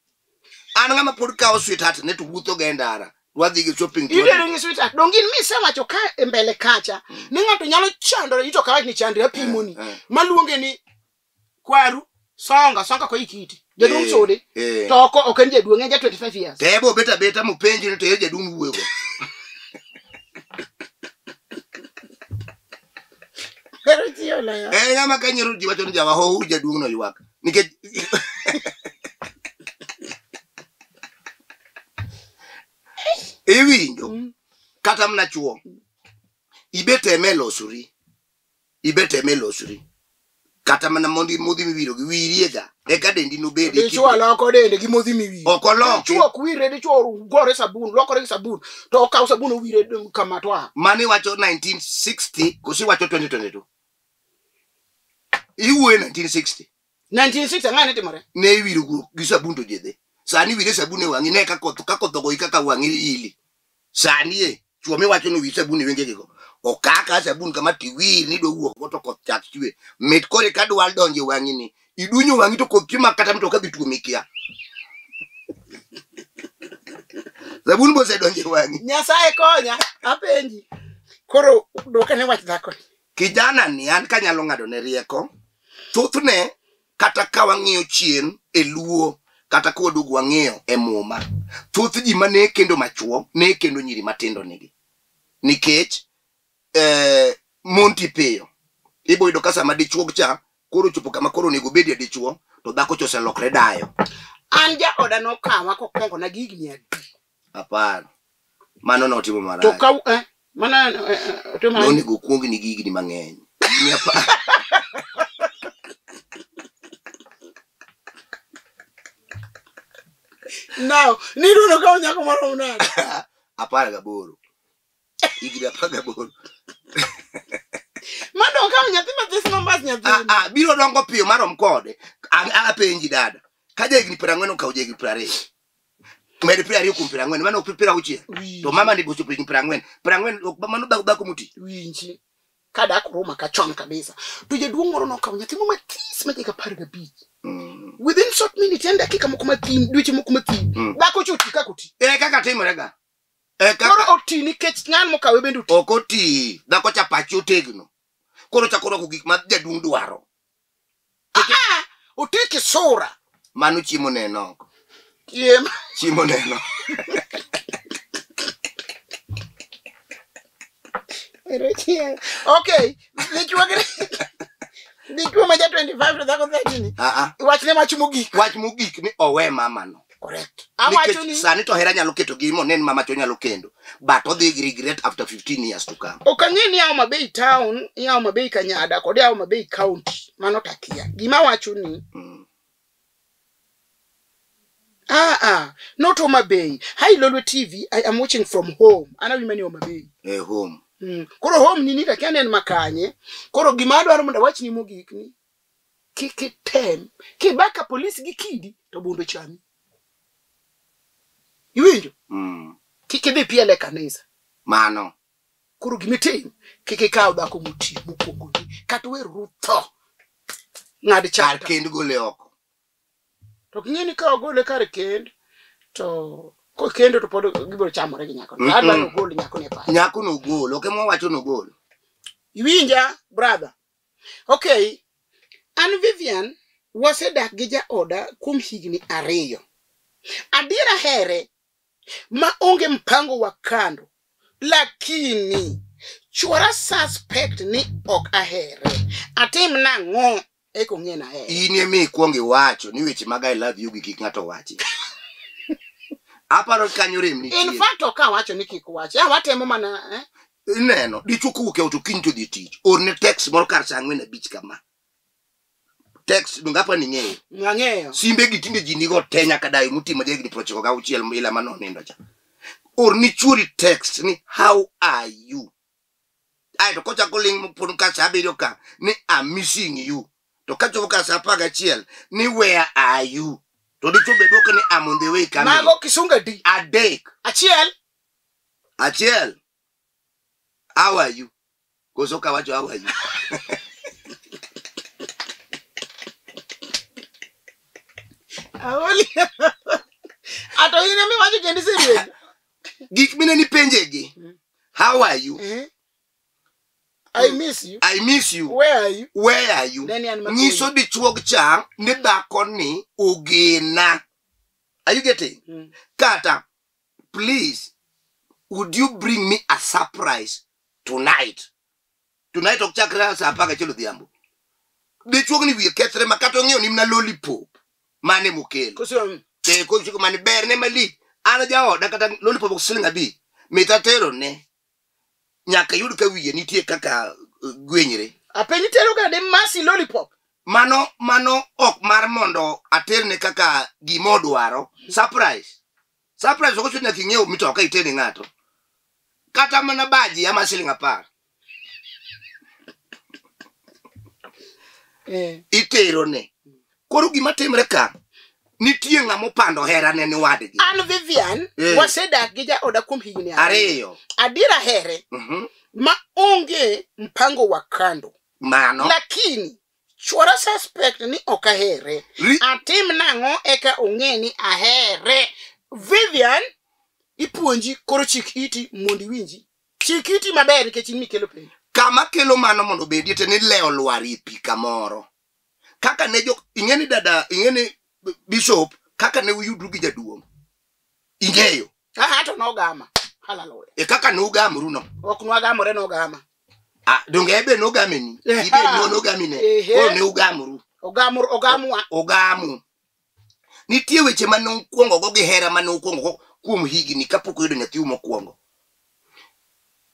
An ng'ama pod kawo sweetheart ne to wuotho go e ndara. Wadhi gi shopping to Idero gi sweetheart. Donge in misewacho ka e mbele kacha ni ng'ato nyalo chandore ito kawach ni chandre apimoni. Maluonge ni kwaru songa songa ko ikiti. Jaduong' sudi. To ok en jaduong', en ja 25 years. To ebo obet abeta mopenji ni to ere jaduong' miwuoyogo. Ero ji oloyo. En ng'ama ka nyiero ji wacho ni jawa houru jaduong' no ywak. Nikech iwinjo kata mana chuo. Ibet eme losori. Ibet eme losori. Kata mana mondi modhi miwiro gi wiriega. Eka dendi nobedi. Dichuo loko dende gi modhi miwiro. Ok oloki. Dichuo ok wire, dichuo gore sabun, lokore gi sabun. To okaw sabun owire kama to a. Mane wacho 1960 kosi wacho 2022. Iwuoyo 1960. 1960 ang'ane timore? Ne iwiro gi sabun to jedhe. Sani wire sabun e wang'i ne ka koth ogoyi kaka wang'i ili. Sani e chuo miwacho ni wir sabun e wengegi go. Okaka sabun kama tiwir ni dwa wuok go to koth chak chwe. Mit kore ka dwa donjo e wang'i ni. Idunyo wang'i to koth chwe ma kata mtoka dhi tuomi kia. Sabun bosedonjo e wang'i. Nyasaye konya, apenji. Koro dwoka ne wach dhako ni. Kijana ni an kanyalo ng'ado ne rieko. Thothne kata ka wang'iyo chien e Luo kata ka waduogo wang'iyo e Muma, thoth ji mane kendo machuo ne kendo nyiri matindo nigi. Nikech mon ti piyo. Ibo yudo ka sama dichuo cha koro chopo kama koro onego obedie dichuo to dhako cha oselokre dayo. An jaoda nokawa kokwongo na gi higni adi? Aparo. Mano notimo marach. To ka mana to mano nonego okuongni gi higni mang'eny. Higni apar. Now, niruno kawo nyako marom nade? 18. Higni 18. Mano okawo nyathi mathis mambas nyathini. Biro dongo piyo marom kode. Apenji dada. Ka jahigni 40 okawo jahigni 20. Med 20 kuom 40, mano 60. To mama ni bochopo higni 40. 40 mano dhako moti. Winji. Kadak Roma kachon kabisa. To jaduong' moro nokawo nyathi moro mathis ma jahigni 15. Within short minute, en dakika moko mathin, dweche moko mathin. Dhako cha oti kaka oti. Kaka timore ga. Koro oti nikech ng'an mokawe bende oti. Ok oti. Dhako cha pache otegno. Koro chako rwako gik ma jaduong' dwaro. Oti kisura. Mano chiemo ne en oko. Chiemo. Chiemo ne en oko. Okay. Dichuo ma ja 25 to dhako 30 ni. Wachne wach mogik. Wach mogik ni owe mama no. Correct. Awacho ni sani to hera nyalo keto gi monen mama to nyalo kendo. But odhi gi regret after 15 years to come. Ok ang'e ni Homa Bay town, Homa Bay Kanyada kod Homa Bay county. Mano takia. Gima wacho ni not Homa Bay. Hi Lolwe TV, I am watching from home. Ana wimani Homa Bay. Home. Koro home ni nita kiane en makanye. Koro gima adwaro mondo awachni mogik ni kik item kibaka polisi gi kidi to bundo chami. Iwinjo? Kik idhi piel e kanisa. Mano. Koro gimitim kik ikaw dhako moti mokwongo ni kata wer rutho. Ng'ad chapter. Kar kend gole oko. To king'e ni ka ogole kar kend to kokendo to pod gibiro chamore gi nyako. Adwaro gol nyako ne pacho. Nyako no gol, ok ema wacho no gol. Iwinja brother. Okay. An Vivian wasedak gi jaoda kuom higni 2. Adiera here ma onge mpango wa kando. Lakini chwara suspect ni ok ahere. Atim nang'o eko ng'e na here. In ema ikwongo iwacho ni weche mag I love you gi kik ng'ato wachi. Aparo kanyo rem nitie. In fact ok awacho ni kik wachi. Watemo mana Ineno, dichuo kowuok e ot okinyi to dhi tich. Orne text moro kar saa 4:30 kama. Text donge apa ni ing'eyo? Ang'eyo. Simbe gi tinde ji nigo te nyaka dayo motimo ja higni 96 ila mane onindo cha. Orni chuori text ni how are you? Aeto kochako ling' pod ka saa 7 ka ni I'm missing you. To kachopo ka saa 11 ni where are you? To dichuo be dwoko ni I'm on the way coming. Mago kisunga di. 3. Achiel. Achiel. How are you? Koso kawacho how are you? Aoli. Ato in ema iwacho kendi serious. Gik mine ni penje gi. How are you? I miss you. I miss you. Where are you? Where are you? Neni an makonyi. Nyiso dichuog cha ni dhako ni ogena. Are you getting? Kata, please, would you bring me a surprise tonight? Tonight ok chakre saa 11 odhiambo. Dichuog ni wiye kethre ma kata ong'eyo ni mana lollipop. Mane mokelo. Koso Koso mane berne malich. An jaoda kata lollipop ok siling 5. Mit atero ne. Nyaka iyud ka wiye nitie kaka gwenyre. Apenji tero ga ne Mercy lollipop. Mano mano ok mar mondo aterne kaka gima odwaro. Surprise. Surprise ok ochuno nyaka ing'iew mitoka iterne ng'ato. Kata mana baji ama siling 10. Itero ne. Koro gima timre ka, nitie ng'ama opando herane ni wadgi. An Vivian, wasedak gi jaoda kuom higni 2. Adiera here. Ma onge mpango wa kando. Mano. Lakini chwora suspect ni ok ahere. Atim nang'o eka ong'e ni ahere. Vivian, ipuonji koro chik iti mondo iwinji. Chik iti maber nikech in mikelo penjo. Kama kelo mano mondo obedie te ni lewo lwar e pi kamoro. Kaka ne jo ing'eni dada, ing'eni bishop, kaka ne uyudru gi jaduong'. Ing'eyo. Aha, to nogama. Hallelujah. E kaka ne ugamru no. Ok nwagamore, nogama. Ah, donge ebe nogameni? Ibe no nogamine. Koro ne ugamru. Ogamur, ogamwa. Ogamu. Nitie weche mane ukwongo go gi hera mane ukwongo go kuom higni kapok uyudo nyathiu mokwongo.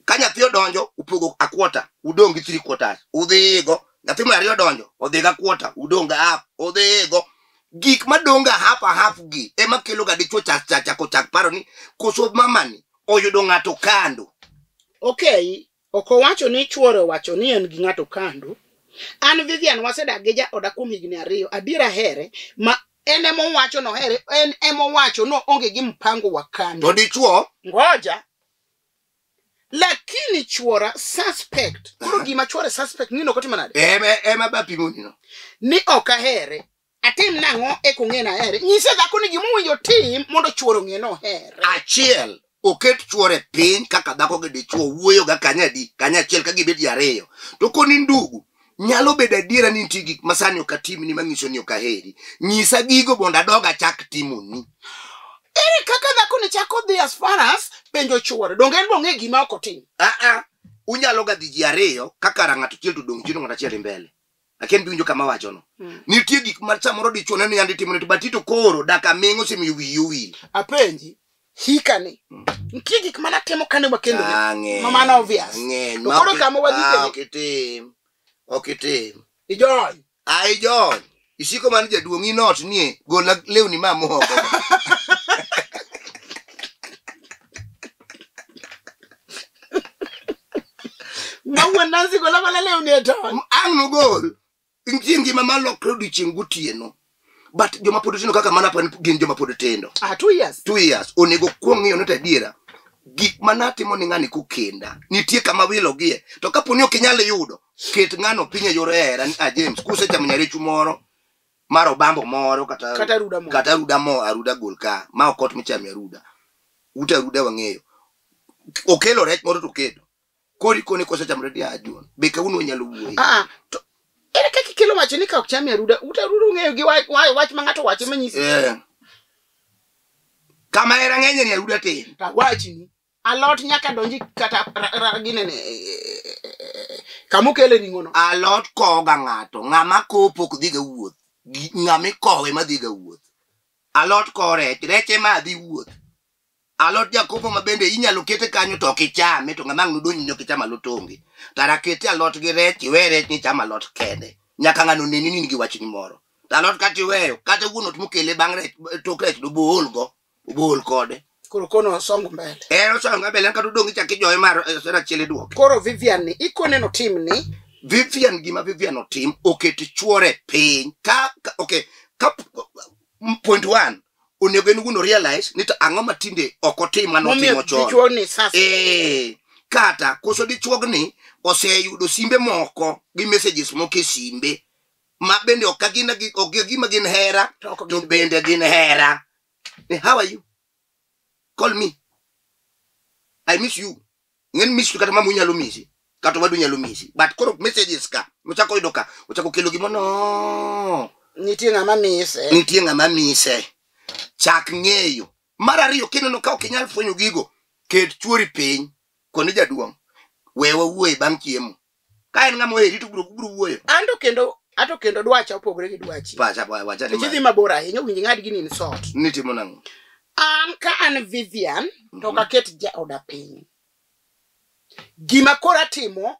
Ka nyathi odonjo, upogo a quarter, udong' gi 3 quarters. Udhigo. Nyathi mar ariyo odonjo, odhi ga quarter, udong' ga half, odhigo. Gik madong' ga half a half gi ema kelo ga dichuo chako chak paro ni koso mamani oyudo ng'ato kando. Okay, ok owacho ni chuore owacho ni en gi ng'ato kando. An Vivian wasedak gi jaoda kuom higni 2. Adiera here ma en ema owacho no here, en ema owacho no onge gi mpango wa kando. To dichuo? Ngoja. Lakini chuora suspect. Koro gima chuore suspect ni nokotimo nade? Ema ba pimoni no. Ni ok ahere. Atim nang'o e kong'e na ahere? Nyise dhako ni gima owinjo tim mondo chuore ong'e no ohere. Achiel, oket chuore piny kaka dhako gi dichuo wuoyo ga kanyadi, kanyachiel ka gibet ji ariyo. To koni ndugu, nyalo bedo adiera ni nitie gik ma sani ok atimni manyiso ni ok aheri. Nyisa gigo mondo adog achak timoni. Ere kaka dhako ni chako dhi as far as penjo chuore? Donge en bong'e gima ok otim? Unyalo ga dhi ji ariyo kaka ra ng'ato achiel to dong' chien to ng'ato achiel mbele. Akia ni winjo kama wacho no. Nitie gik ma samoro dichuo neno yande timone to batito koro dak aming'o osemiyo wiyi owil. Apenji, hika ni. Nitie gik mana timo kane wakendo. Ang'e. Ma mano obvious. Ng'eny. To koro kama wadhi kendo. Ok itim. Ok itim. Ijony. Ai jony. Isiko man jaduong' inot nie gol lewni ma moko. Ma wuon Nancy gola gola lewni e tong'. Ang' nogol. Nitie ngima ma lokre odiochieng' gotieno. But joma pod tindo kaka mana pod gin joma pod tindo. 2 years. 2 years. Onego kuong ng'iyo ni to adiera. Gik ma natimo ni ng'ani kokenda. Nitie kama wilo gie. To kapo ni ok inyal yudo, ket ng'ano piny e yor hera ni, James, kusechamo nyarechu moro, mar obambo moro, kata Kata aruda moro. Kata aruda mo, aruda gol ka. Ma ok ot michame aruda. Ute aruda wang'eyo. Okelo rech moro to oketo. Koro ikone kosechamo rech ni, John, be kawuono wanyalo wuoyo. To ere kaka ikelo wacho ni ka ok chame aruda, ute aruda ung'eyo gi wach ma ng'ato wacho manyisi. Kama hera ng'enye ni aruda tin. Ta wachni, alot nyaka donji kata ginene, kama okele ring'o no. Alot koga ng'ato, ng'ama kopo ok dhiga wuoth. Ng'ama ikowe ma dhiga wuoth. Alot ko rech, rech ema dhi wuoth. Alot jakopo ma bende inyalo kete kanyo to ok ichame, to ng'ama ang' nodonji ni ok icham alot onge. Tara kete alot gi rech, iwe rech ni icham alot kende. Nyaka ng'ano neni ni in gi wachni moro. To alot kata iweyo, kata wuon ot mokele bang' rech, tok rech dobo ol go, obo ol kode. Koro kono osongo mbele. Osongo mbele, en kata odong' ichak ijoye mar, sera achiel iduoke. Koro Vivian ni, ikone notim ni? Vivian, gima Vivian otim, oket chuore piny. Ka, ka, okay, ka, point 1, onego en wuon realize ni to ang'o ma tinde ok otim mano Momiyo otimo chon. dichuo ni sasa. Kata koso dichuogni oseyudo simbe moko gi messages moko e simbe ma bende ok gin gi, ok gima gin hera, To ok to gin bende gin hera. Ni, how are you? Call me. I miss you. Ng'en miss you kata mamu nyalo misi. Kata wadu nyalo misi. But koro messages ka, ochako yudo ka, ochako kelo gimo no. Nitie ng'ama mise. Nitie ng'ama mise. Chak ng'eyo. Mar ariyo, kineno ka ok inyal fwenyo gigo, ket chuori piny, koni jaduong', we wawuoye bang' chiemo. Ka en ng'ama oheri to biro wuoyo. An to kendo dwacha opogore gi dwachi. Pacha, wacha ni Nikech idhi ma- mabor ahinya, owinjo ing'ad gini in sort. Nitimo nang'o? An ka an Vivian, to ok aket jaoda piny. Gima koro atimo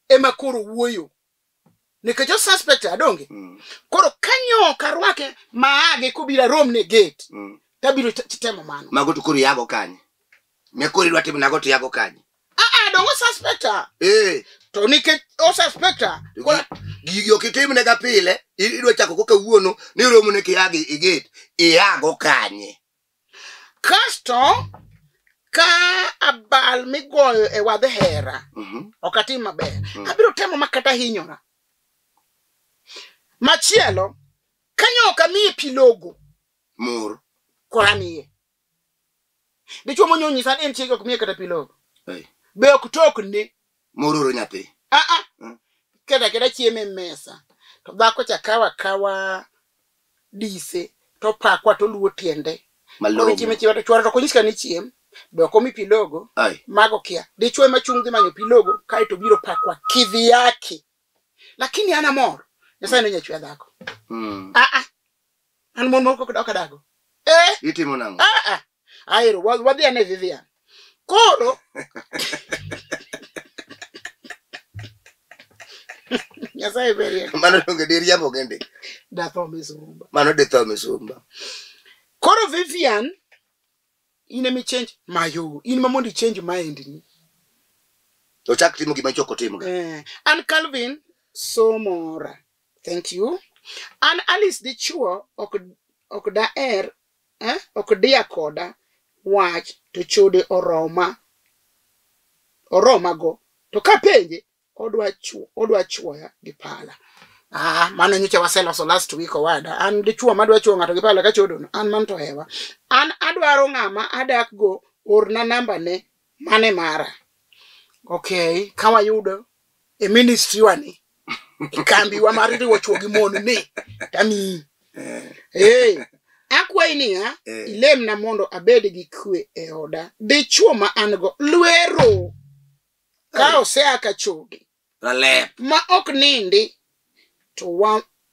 ema koro wuoyo. Nikech o suspect adonge. Koro kanyo karwake maage kobiro arom ne gate. Tabiro temo mano. Mago to koro yago kanye? Me koro idwa timo nago to yago kanye? Ah, dongo suspector. Eh. To nikech o suspector. Koro Gigi ok itimne ga pile, idwa chako koka wuono ni romo ne kiyagi e gate, iyago kanye? Kasto ka abal migoyo e wadh hera ok atim maber. Abiro temo ma kata hinyora. Machielo, kanyo ok amiye pi logo, Mor. koro amiye. Dichuo monyo nyisa ni en chiege ok miye kata pi logo. Ei. Be ok tokne. Mor oro nyathi. Ah ah. Keta keta chiemo e mesa. To dhako cha kawa kawa dise to pakwa to luwo tiende. Koro Malong'o. chiemo chiemo to chwore to ok onyis ka ni chiem. Be ok omi pi logo. Ai. Mago kia. Dichuo ema chung' dhi manyo pi logo kaeto biro pakwa kivyake. Lakini an amor. Nyasaye nonya chweya dhako. Ah ah. An mon moko ok adago. Eh. Itimo nang'o? Ah ah. Aero wadhi ane Vivian. Koro Nyasaye berie. Mano donge diriambo gende. Datho misumba. Mano detho misumba. Koro Vivian in ema ichange mayo. In ma mondo ichange mind ni. To chak timo gima choko timo ga. An Calvin Somora. Thank you. An Alice dichuo ok daer ok dia koda wach to chode oroma go to kapenje odwa chuoya gi pala. Ah, mano nyocha waseloso last week owada. An dichuo madwa chuo ng'ato gi pala ka chodo no. An man to hewa. An adwaro ng'ama adak go orna namba ne mane mara. Okay, ka wayudo e ministry wani. E kambi wa mar riwo chuo gi mon ni. Tami. Eh. Akwayi niya, ilemna mondo abed gi kwe e oda. Dichuo ma an go lwero ka osea ka chode. Ralep. Ma ok nindi to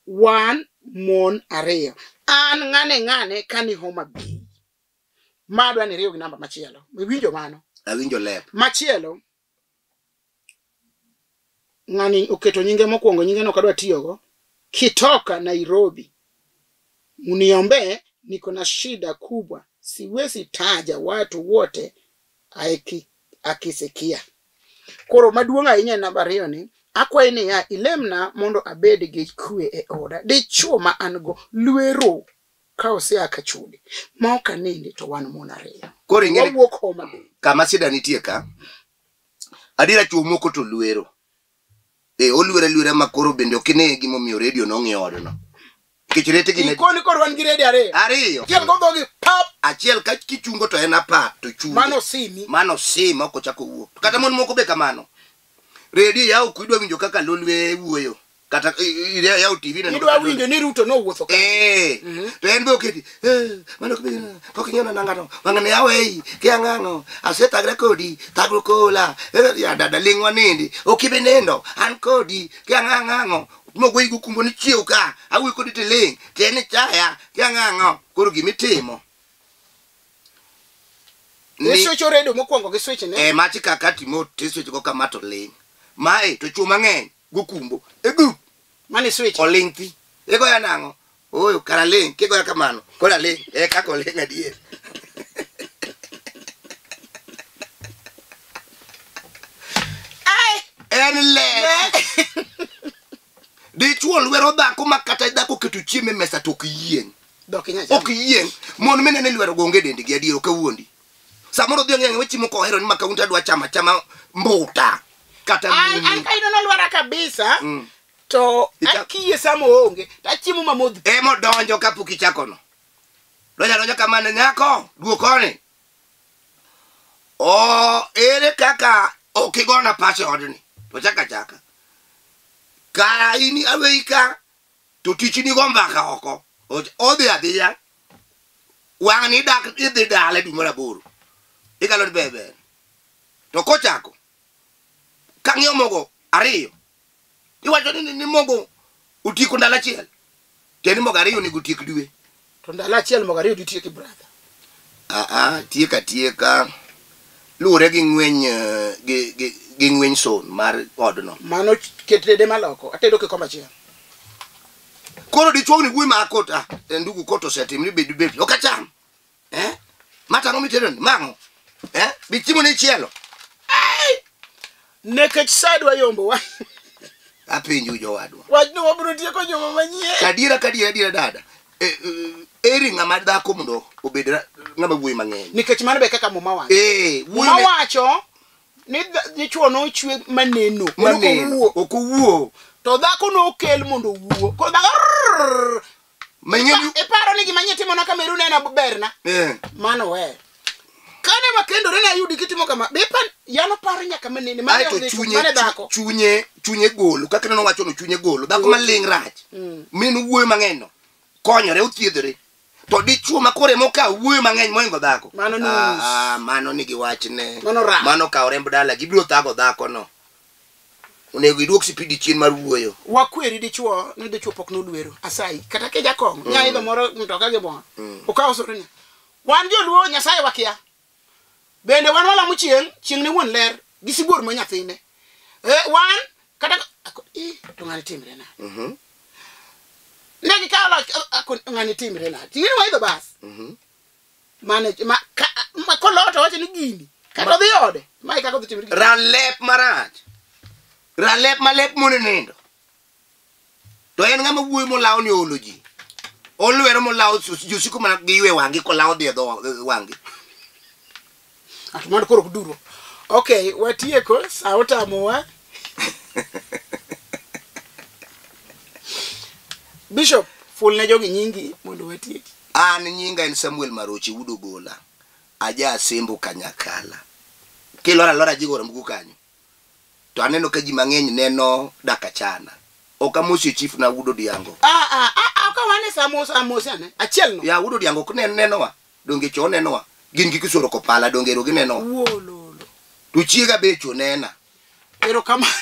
wan mon ariyo. An ng'ane kani Homa Bay. Ma adwa ni riw gi namba machielo. Iwinjo mano? Awinjo lep. Machielo ng'ani oketo nyinge mokwongo, nyinge no ok adwa tiyogo. Kitoka Nairobi. Uniombe, niko na shida kubwa. Siwezi taja watu wote akisikia. Koro maduong' ahinya e namba ariyo ni, akwayi niya, ilemna mondo abed gi kwe e oda. Dichuo ma an go lwero ka osea ka chode. Ma ok anindi to wan mon ariyo. Koro ing'e ni Wawuok Homa Bay. Kama shida nitie ka, adiera chuo moko to lwero. Olwero alwera ma koro bende ok ine gimomiyo redio nong'iyo odno. Nikech rete gi ne Ikoni koro wan gi redio ariyo. Ariyo. Achiel go dhogi pap. Achiel ka kichungo to en apap to chungo. Mano simi. Mano simi ok ochako wuok. To kata mon moko be kamano. Redio yawo kidwa winjo kaka Lolwe wuoyo. Kata yawo TV neno Idwa kaka winjo ni Ruto nowuotho ka. To en be oketi. Mano ok bi, pok inyono nangano. Wang'ani yawo ei, kia ng'ang'o. Asetagra kodi, thagruok kola. Ya dada ling'wa nindi. Ok ibi nindo, an kodi, kia ng'ang'o. Mogoyi gokumbo ni chiew ka, awuoyo kodi tiling', tiende ni chaya, kia ng'ang'o. Koro gimitimo. Ni Iswicho redio mokwongo gi switch ne. Machi kaka timo tiswich go kama to ling'. Mae to chuo mang'eny gokumbo. E gu. Mane switch. Oling' thi. Igoya nang'o? Ooyo, kara ling', kigoya kamano. Koro aling', kaka oling' adier. Ai! En ler. Dichuo lwero dhako ma kata dhako oketo chiemo e mesa to ok yieng'. Dok inyal chamo. Ok yieng'. Mon minene lwero go onge dendgi adier, ok awuondi. Samoro odhi ong'iewo ng'iewa chiemo kohero ni ma kawuono adwa chamo achama mbuta. Kata An mumi. ka ineno lwera kabisa, to akiye sama oonge, to achiemo mamodh pi. Ema odonjo kapok ichako no. Donjo adonja kamano, nyako, duok koni. O, ere kaka ok igona pas e odni? To chaka chaka. Kara in aweyi ka, to tich ni go mbaka oko. Odhi adhiya. Wang' ni dak idhi dala dwe mar aboro. Ikalo ni ber ber. To kochako, kang'iyo mogo ariyo, iwacho ni mogo otieko ndalo achiel. Tiende ni mogo ariyo onego otiek dwe. To ndalo achiel mogo ariyo ditieki, brother. Ah, ah, tieka tieka. Luwore gi ng'weny gi ng'weny son mar odno. Mano ket dede maloko. Atedo kikombe achiel. Koro dichuo ni wuoyi ma kota ndugu koto osetimni bed bed ok acham. Eh? Matang'o mitedo ni? Mang'o? Eh? Bi chiemo ni chielo. Nikech sa dwa yombo wa. Apenjo jowadwa. Wachno wabiro tieko juma manyien. Kadiera kadiera adiera dada. Eri ng'ama dhako mondo obed ng'ama wuoyi mang'eny. Nikech mano be kaka Muma wacho. Muma wacho ni dichuo nochwe maneno. Maneno. Ok owuo. To dhako nokel mondo owuo. Koro dhako iparo ni gima nyitimo na Kamerun en berna. Mano we. Kane wakendore ne ayudi kitimo kama. Be pan yano paro nyaka manene. Mane chunye dhako. Chunye golo. Kaka neno wacho no chunye golo. Dhako maling rach. Min wuoyo mang'eny no. Konyore othiedhore. To dichuo ma kore moka wuoyo mang'eny moingo dhako. Mano nus. Mano nigi wachne. Mano rach. Mano kawo remb dala gibiro thago dhako no. Onego iduok sipidi chien mar wuoyo. Wakweri dichuo ni dichuo pok nolwero. Asayi kata ke jakong'o. Nya idho moro mtoka gi bwana. Okawo sore. Wan joluo Nyasaye wakia. Bende wan walamo chieng', chieng' ne wuon ler gi sibuor ma nyathine. Wan kata to ng'ani timre na. Ne gikawo loch ng'ani timre na. Ting'e waidho bas. Mane ma koloto wacho ni gini. Kata odhi ode. Mae kaka odhi timre. Ralep marach. Ralep malep mone nindo. To en ng'ama wuoyo molawo ni olo ji. Olwero molawo josiko mana gi ywe wang'i kolawo dhi e dho wang'i. Ato mondo koro kuduro. Okay, watieko sa otamowa. Bishop, ful ne jogi nyingi mondo watieki. An nyinga en Samuel Marochi Wuod Ogola. Aja Asembo Kanyakala. Kilora lora jigoro mbuku kanyo. To aneno ka ji mang'eny neno Dakachana. Ok amosi chief na Wuod Odiango. Ka wane sa amosi ane. Achiel no. Ya Wuod Odiango ok nenowa. Donge cho nenowa. Gin gi kisoro kopala donge ero ginenowa. Wuololo. To chiega becho nena. Erokamano.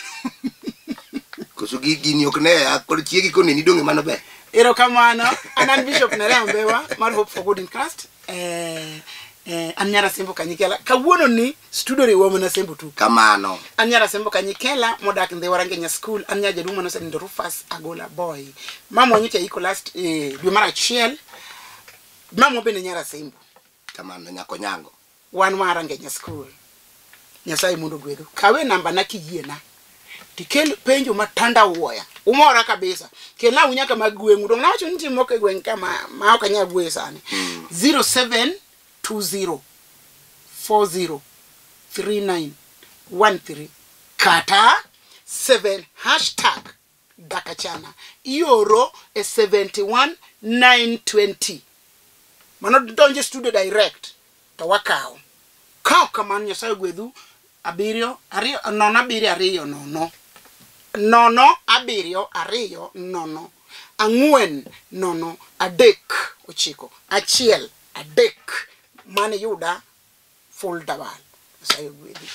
Koso gini ok ne kod chiegi koneni donge mano ber. Erokamano. An an Bishop Nerea Mbewa mar Hope for Good in Christ. An nyara Sembo Kanyikela. Kawuono ni studio riwo mana Sembo tu. Kamano. An nyara Sembo Kanyikela modak Ndhiwa Rangenya School. An nyar jaduong' manosenindo Rufus Agola Boy. Mama nyocha iko last dwe mar achiel. Mama bende nyara Sembo. Kamano nyako nyango. Wan mar Rangenya School. Nyasaye mondo ogwedhu. Kawe namba na kiyiena. Tikel penjo matanda wuoya. Umora kabisa. Kelna unyaka mag gweng'u. Dong' nawacho ni nitie moko e gweng' ka ma ok anyal wuoye sani. 0720 40 39 13 kata 7 hashtag Dakachana. Ioro e 71 920. Mano donje studio direct. To wakawo. Kawo kamano Nyasaye ogwedhu. 7 2 0 7 2 0 0 7 2 0 4 0 3 9 1 3 mane yuda full dabal. Nyasaye ogwedhi.